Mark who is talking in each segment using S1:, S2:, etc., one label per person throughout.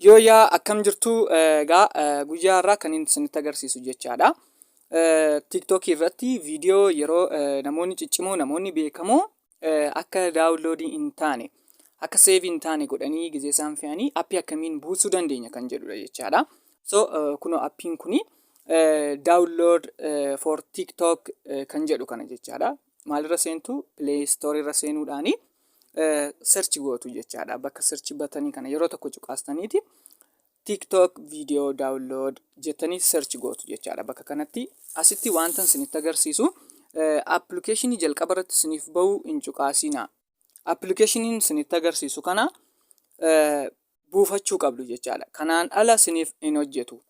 S1: Yooyyaa akkam jirtu egaa guyyaa har'aa kan inni isinitti agarsiisu jechaadha. Tiiktookii irratti viidiyoo yeroo namoonni ciccimoo namoonni beekamoo akka daawunloodii hin taane akka seevii hin taane godhanii gizee isaan fe'anii appii akkamiin buusuu dandeenya kan jedhudha jechaadha. So kunoo appiin kuni download for TikTok kan jedhu kana jechaadha. Maalirra seentu Play Store irra seenuudhaani search gootu jechaadha. Bakka search batanii kana yeroo tokko cuqaastaniiti TikTok video download jettanii search gootu jechaadha. Bakka kanatti asitti wanta isinitti agarsiisu appilikeeshinii jalqaba irratti isiniif bahu hin cuqaasinaa. Appilikeeshiniin isinitti agarsiisu kana buufachuu qabdu jechaadha. Kanaan ala isiniif hin hojjetu.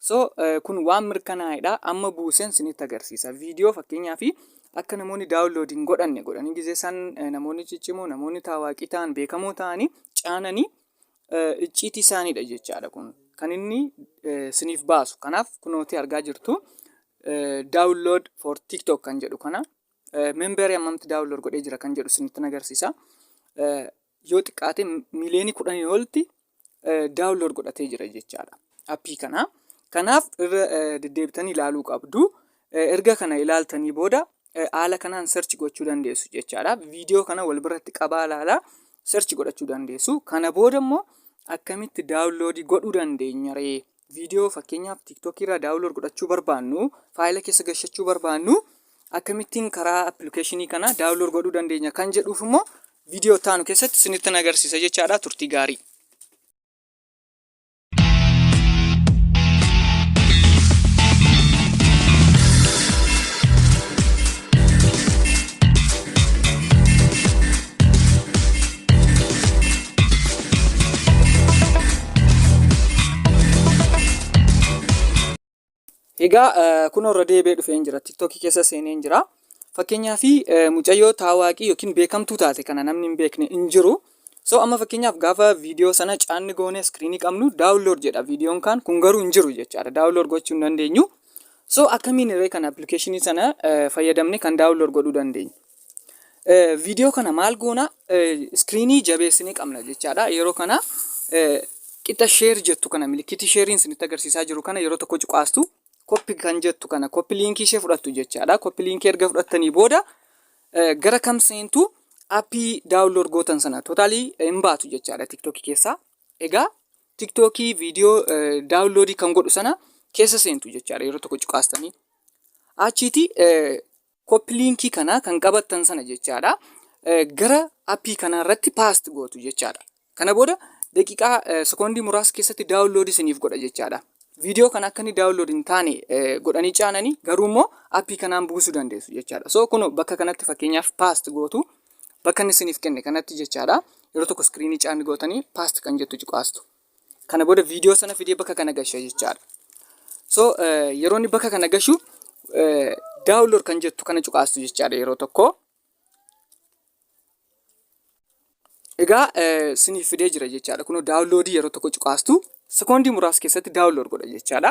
S1: So kun waan mirkanaa'edha. Amma buuseen isinitti agarsiisa. Viidiyoo fakkeenyaaf akka namoonni download hin godhanne godhanii gizee isaan namoonni ciccimoo namoonni taawaaqii ta'an beekamoo ta'anii caananii icciitii isaaniidha jechaadha kun kan inni isiniif baasu. Kanaaf kunooti argaa jirtu download for TikTok kan jedhu kana memberii hammamti download godhee jira kan jedhu isinitti agarsiisa. Yoo xiqqaate miiliyoonii 10 olitti download godhatee jira jechaadha. Appii kana. Kanaaf irra deddeebitanii ilaaluu qabdu. Erga kana ilaaltanii booda haala kanaan search gochuu dandeessu jechaadha. Viidiyoo kana wal biratti qabaa ilaalaa search godhachuu dandeessu. Kana booda immoo akkamitti download godhuu dandeenya ree? Viidiyoo fakkeenyaaf TikTok irraa download godhachuu barbaannu, faayila keessa gashachuu barbaannu akkamittiin karaa appilikeeshinii kana download godhuu dandeenya kan jedhuuf immoo viidiyoo itti aanu keessatti isinitti agarsiisa jechaadha. Turtii gaarii. Egaa kunoo irra deebi'ee dhufeen jira. Tiktookii keessa seeneen jira. Fakkeenyaaf mucayyoo taawaaqii yookiin beekamtuu taate kana namni hin beekne hin jiru. So amma fakkeenyaaf gaafa viidiyoo sana caanni goonee iskiriinii qabnu daawunlood jedha viidiyoon kaan kun garuu hin jiru jechaadha. Daawunlood gochuu hin dandeenyu. So akkamiin irree kan appilikeeshinii sana fayyadamne kan daawunlood godhuu dandeenyu. Viidiyoo kana maal goona iskiriinii jabeessinee qabna jechaadha. Yeroo kana qixa sheer jettu kana milikitii sheeriin isinitti agarsiisaa jiru kana yeroo tokko cuqaastu koppi kan jettu kana koppi liinkii ishee fudhattu jechaadha. Koppi liinkii erga fudhattanii booda gara kam seentu appii daawunlood gootan sana tootaalii hin baatu jechaadha tiktookii keessaa. Egaa tiktookii viidiyoo daawunloodii kan godhu sana keessa seentu jechaadha yeroo tokko cuqaastanii. Achiiti Copy linkii kana kan qabattan sana jechaadha. Gara appii kanaa irratti paast gootu jechaadha. Kana booda daqiiqaa sekoondii muraasa keessatti daawunlood isiniif godha jechaadha. Viidiyoo kana akka inni daawunlood hin taane godhanii caananii garuu immoo appii kanaan buusuu dandeessu jechaadha. So kun bakka kanatti fakkeenyaaf paast gootu bakka inni isiniif kenne kanatti jechaadha. Yeroo tokko iskiriinii caanni gootanii paast kan jettu cuqaastu. Kana booda viidiyoo sana fidee bakka kana gasha jechaadha. So yeroo inni bakka kana gashu download kan jettu kana cuqaastu jechaadha yeroo tokko. Egaa siniif fidee jira jechaadha. Kunoo downloadii yeroo tokko cuqaastu sekoondii muraasa keessatti download godha jechaadha.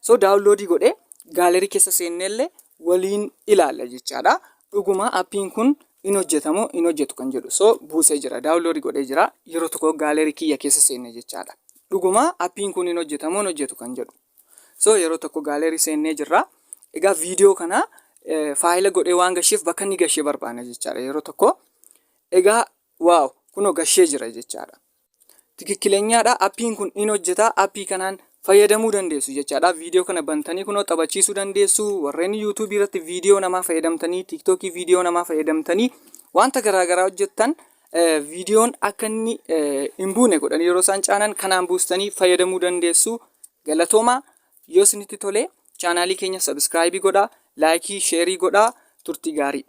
S1: So downloadii godhee gaalerii keessa seenneellee waliin ilaalla jechaadha. Dhuguma appiin kun in hojjeta moo in hojjetu kan jedhu so buusee jira download godhee jira yeroo tokko gaalerii kiyya keessa seenne jechaadha. Dhuguma appiin kun in hojjeta moo in hojjetu kan jedhu. So yeroo tokko gaalerii seennee jirra. Egaa viidiyoo kana faayila godhee waan gasheef bakka inni gashee barbaanna jechaadha yeroo tokko. Egaa waaw kunoo gashee jira jechaadha. Tikikkilenyaadha appiin kun in hojjeta appii kanaan fayyadamuu dandeessu jechaadha. Viidiyoo kana bantanii kunoo taphachiisuu dandeessu. Warreen yuutuubii irratti viidiyoo namaa fayyadamtanii tiiktookii viidiyoo namaa fayyadamtanii wanta garaagaraa hojjettan viidiyoon akka inni hin buune godhanii yeroo isaan caanan kanaan buustanii fayyadamuu dandeessu. Galatoomaa yoo isinitti tole chaanaalii keenya sabiskiraayibii godhaa, laayikii, sheerii godhaa turtii gaarii.